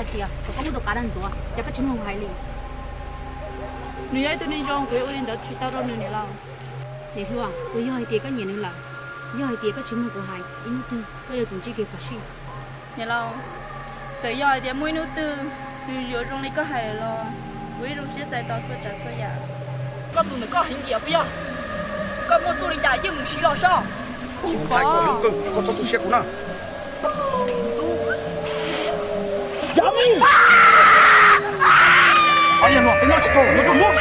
Tias kom koj muab tus qav dag ntxuav, cas koj tsis mloog kuv hais li? Nws yog ib tug neeg zoo, kuv yuav ua li ntawd tsis tau rau nws niam laus. Niam hluas, puas yog hais tias koj nyiam nws lawm? Yog hais tias koj tsis mloog kuv hais, ib hnub twg koj yuav tsum ntsib kev phom sij. Niam laus, txawm yog hais tias muaj ib hnub twg nws yuav zoo li koj hais los kuv yeej zoo siab txais tos txhua tsav txhua yam. Koj tus ntawm koj heev tiag puas yog? Koj muaj txuj li cas yeej mus siv los soj. Ntxhais, koj hlub kawg, koj txhob tu siab kuv na. Yog no peb nyob tsis tau, nyob tau mus.